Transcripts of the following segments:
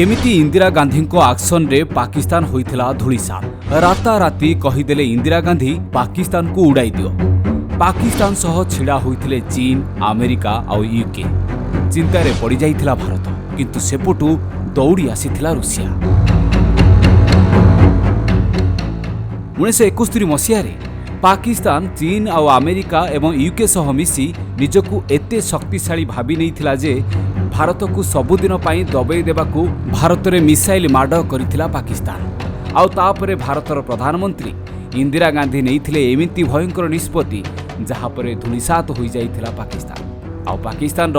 କେମିତି ଇନ୍ଦିରା ଗାନ୍ଧୀଙ୍କ ଆକ୍ସନରେ ପାକିସ୍ତାନ ହୋଇଥିଲା ଧୂଳିସାତ। ରାତାରାତି କହିଦେଲେ ଇନ୍ଦିରା ଗାନ୍ଧୀ, ପାକିସ୍ତାନକୁ ଉଡ଼ାଇ ଦିଅ। ପାକିସ୍ତାନ ସହ ଛିଡ଼ା ହୋଇଥିଲେ ଚୀନ, ଆମେରିକା ଆଉ ୟୁକେ। ଚିନ୍ତାରେ ପଡ଼ିଯାଇଥିଲା ଭାରତ, କିନ୍ତୁ ସେପଟୁ ଦୌଡ଼ି ଆସିଥିଲା ରୁଷିଆ। 1971 ମସିହାରେ ପାକିସ୍ତାନ ଚୀନ ଆଉ ଆମେରିକା ଏବଂ ୟୁକେ ସହ ମିଶି ନିଜକୁ ଏତେ ଶକ୍ତିଶାଳୀ ଭାବି ନେଇଥିଲା ଯେ ଭାରତକୁ ସବୁଦିନ ପାଇଁ ଦବେଇ ଦେବାକୁ ଭାରତରେ ମିସାଇଲ ମାଡ଼ କରିଥିଲା ପାକିସ୍ତାନ। ଆଉ ତାପରେ ଭାରତର ପ୍ରଧାନମନ୍ତ୍ରୀ ଇନ୍ଦିରା ଗାନ୍ଧୀ ନେଇଥିଲେ ଏମିତି ଭୟଙ୍କର ନିଷ୍ପତ୍ତି, ଯାହାପରେ ଧୂଳିସାତ ହୋଇଯାଇଥିଲା ପାକିସ୍ତାନ। ଆଉ ପାକିସ୍ତାନର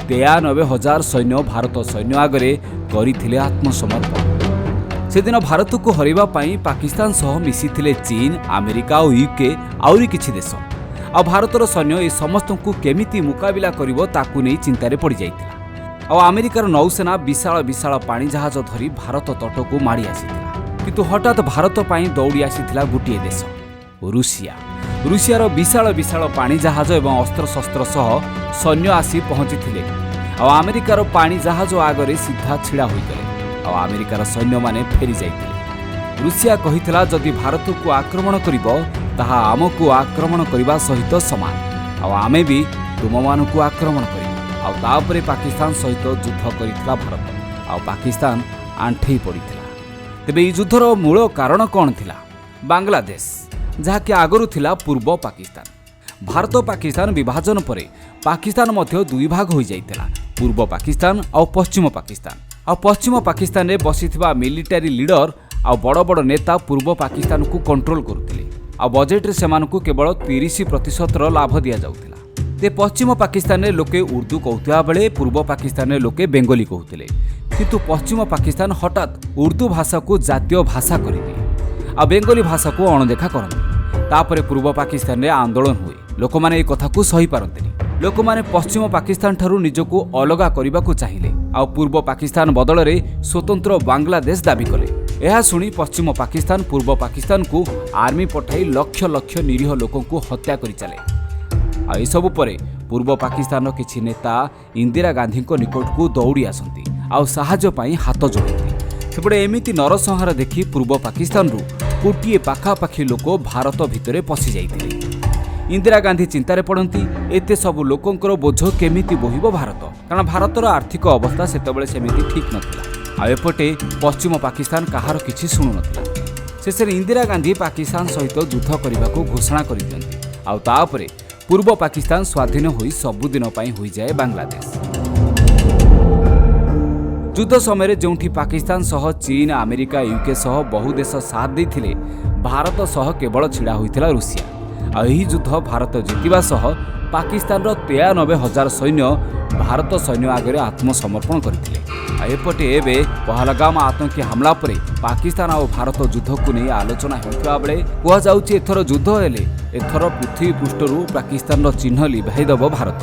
93,000 ସୈନ୍ୟ ଭାରତ ସୈନ୍ୟ ଆଗରେ କରିଥିଲେ ଆତ୍ମସମର୍ପଣ। ସେଦିନ ଭାରତକୁ ହରାଇବା ପାଇଁ ପାକିସ୍ତାନ ସହ ମିଶିଥିଲେ ଚୀନ, ଆମେରିକା ଆଉ ୟୁକେ, ଆହୁରି କିଛି ଦେଶ। ଆଉ ଭାରତର ସୈନ୍ୟ ଏ ସମସ୍ତଙ୍କୁ କେମିତି ମୁକାବିଲା କରିବ, ତାକୁ ନେଇ ଚିନ୍ତାରେ ପଡ଼ିଯାଇଥିଲା। ଆଉ ଆମେରିକାର ନୌସେନା ବିଶାଳ ବିଶାଳ ପାଣି ଜାହାଜ ଧରି ଭାରତ ତଟକୁ ମାଡ଼ି ଆସିଥିଲା। କିନ୍ତୁ ହଠାତ୍ ଭାରତ ପାଇଁ ଦୌଡ଼ି ଆସିଥିଲା ଗୋଟିଏ ଦେଶ, ରୁଷିଆ। ରୁଷିଆର ବିଶାଳ ବିଶାଳ ପାଣି ଜାହାଜ ଏବଂ ଅସ୍ତ୍ରଶସ୍ତ୍ର ସହ ସୈନ୍ୟ ଆସି ପହଞ୍ଚିଥିଲେ ଆଉ ଆମେରିକାର ପାଣି ଜାହାଜ ଆଗରେ ସିଧା ଛିଡ଼ା ହୋଇଗଲେ। ଆଉ ଆମେରିକାର ସୈନ୍ୟମାନେ ଫେରି ଯାଇଥିଲେ। ରୁଷିଆ କହିଥିଲା, ଯଦି ଭାରତକୁ ଆକ୍ରମଣ କରିବ, ତାହା ଆମକୁ ଆକ୍ରମଣ କରିବା ସହିତ ସମାନ, ଆଉ ଆମେ ବି ତୁମମାନଙ୍କୁ ଆକ୍ରମଣ କରିବୁ। ଆଉ ତାପରେ ପାକିସ୍ତାନ ସହିତ ଯୁଦ୍ଧ କରିଥିଲା ଭାରତ, ଆଉ ପାକିସ୍ତାନ ଆଣ୍ଠେଇ ପଡ଼ିଥିଲା। ତେବେ ଏହି ଯୁଦ୍ଧର ମୂଳ କାରଣ କ'ଣ ଥିଲା? ବାଂଲାଦେଶ, ଯାହାକି ଆଗରୁ ଥିଲା ପୂର୍ବ ପାକିସ୍ତାନ। ଭାରତ ପାକିସ୍ତାନ ବିଭାଜନ ପରେ ପାକିସ୍ତାନ ମଧ୍ୟ ଦୁଇ ଭାଗ ହୋଇଯାଇଥିଲା, ପୂର୍ବ ପାକିସ୍ତାନ ଆଉ ପଶ୍ଚିମ ପାକିସ୍ତାନ। ଆଉ ପଶ୍ଚିମ ପାକିସ୍ତାନରେ ବସିଥିବା ମିଲିଟାରୀ ଲିଡର ଆଉ ବଡ଼ ବଡ଼ ନେତା ପୂର୍ବ ପାକିସ୍ତାନକୁ କଣ୍ଟ୍ରୋଲ କରୁଥିଲେ। ଆଉ ବଜେଟରେ ସେମାନଙ୍କୁ କେବଳ 30 ପ୍ରତିଶତର ଲାଭ ଦିଆଯାଉଥିଲା। ତେ ପଶ୍ଚିମ ପାକିସ୍ତାନରେ ଲୋକେ ଉର୍ଦ୍ଦୁ କହୁଥିବା ବେଳେ ପୂର୍ବ ପାକିସ୍ତାନରେ ଲୋକେ ବେଙ୍ଗଲୀ କହୁଥିଲେ। କିନ୍ତୁ ପଶ୍ଚିମ ପାକିସ୍ତାନ ହଠାତ୍ ଉର୍ଦ୍ଦୁ ଭାଷାକୁ ଜାତୀୟ ଭାଷା କରିଦିଏ ଆଉ ବେଙ୍ଗଲୀ ଭାଷାକୁ ଅଣଦେଖା କରନ୍ତି। ତାପରେ ପୂର୍ବ ପାକିସ୍ତାନରେ ଆନ୍ଦୋଳନ ହୁଏ। ଲୋକମାନେ ଏ କଥାକୁ ସହିପାରନ୍ତିନି। ଲୋକମାନେ ପଶ୍ଚିମ ପାକିସ୍ତାନ ଠାରୁ ନିଜକୁ ଅଲଗା କରିବାକୁ ଚାହିଁଲେ ଆଉ ପୂର୍ବ ପାକିସ୍ତାନ ବଦଳରେ ସ୍ୱତନ୍ତ୍ର ବାଂଲାଦେଶ ଦାବି କଲେ। ଏହା ଶୁଣି ପଶ୍ଚିମ ପାକିସ୍ତାନ ପୂର୍ବ ପାକିସ୍ତାନକୁ ଆର୍ମି ପଠାଇ ଲକ୍ଷ ଲକ୍ଷ ନିରୀହ ଲୋକଙ୍କୁ ହତ୍ୟା କରି ଚାଲେ। ଆଉ ଏସବୁ ପରେ ପୂର୍ବ ପାକିସ୍ତାନର କିଛି ନେତା ଇନ୍ଦିରା ଗାନ୍ଧୀଙ୍କ ନିକଟକୁ ଦୌଡ଼ି ଆସନ୍ତି ଆଉ ସାହାଯ୍ୟ ପାଇଁ ହାତ ଯୋଡ଼ନ୍ତି। ସେପଟେ ଏମିତି ନରସଂହାର ଦେଖି ପୂର୍ବ ପାକିସ୍ତାନରୁ କୋଟିଏ ପାଖାପାଖି ଲୋକ ଭାରତ ଭିତରେ ପଶି ଯାଇଥିଲେ। ଇନ୍ଦିରା ଗାନ୍ଧୀ ଚିନ୍ତାରେ ପଡ଼ନ୍ତି, ଏତେ ସବୁ ଲୋକଙ୍କର ବୋଝ କେମିତି ବୋହିବ ଭାରତ? କାରଣ ଭାରତର ଆର୍ଥିକ ଅବସ୍ଥା ସେତେବେଳେ ସେମିତି ଠିକ୍ ନଥିଲା। ଆଉ ଏପଟେ ପଶ୍ଚିମ ପାକିସ୍ତାନ କାହାର କିଛି ଶୁଣୁନଥିଲା। ଶେଷରେ ଇନ୍ଦିରା ଗାନ୍ଧୀ ପାକିସ୍ତାନ ସହିତ ଯୁଦ୍ଧ କରିବାକୁ ଘୋଷଣା କରିଦିଅନ୍ତି। ଆଉ ତାପରେ ପୂର୍ବ ପାକିସ୍ତାନ ସ୍ୱାଧୀନ ହୋଇ ସବୁଦିନ ପାଇଁ ହୋଇଯାଏ ବାଂଲାଦେଶ। ଯୁଦ୍ଧ ସମୟରେ ଯେଉଁଠି ପାକିସ୍ତାନ ସହ ଚୀନ, ଆମେରିକା, ୟୁକେ ସହ ବହୁ ଦେଶ ସାଥ ଦେଇଥିଲେ, ଭାରତ ସହ କେବଳ ଛିଡ଼ା ହୋଇଥିଲା ରୁଷିଆ। ଆଉ ଏହି ଯୁଦ୍ଧ ଭାରତ ଜିତିବା ସହ ପାକିସ୍ତାନର 93,000 ସୈନ୍ୟ ଭାରତ ସୈନ୍ୟ ଆଗରେ ଆତ୍ମସମର୍ପଣ କରିଥିଲେ। ଆଉ ଏପଟେ ଏବେ ପହଲଗାମ ଆତଙ୍କୀ ହାମଲା ପରେ ପାକିସ୍ତାନ ଆଉ ଭାରତ ଯୁଦ୍ଧକୁ ନେଇ ଆଲୋଚନା ହେଉଥିବା ବେଳେ କୁହାଯାଉଛି, ଏଥର ଯୁଦ୍ଧ ହେଲେ ଏଥର ପୃଥିବୀ ପୃଷ୍ଠରୁ ପାକିସ୍ତାନର ଚିହ୍ନ ଲିଭାଇ ଦେବ ଭାରତ।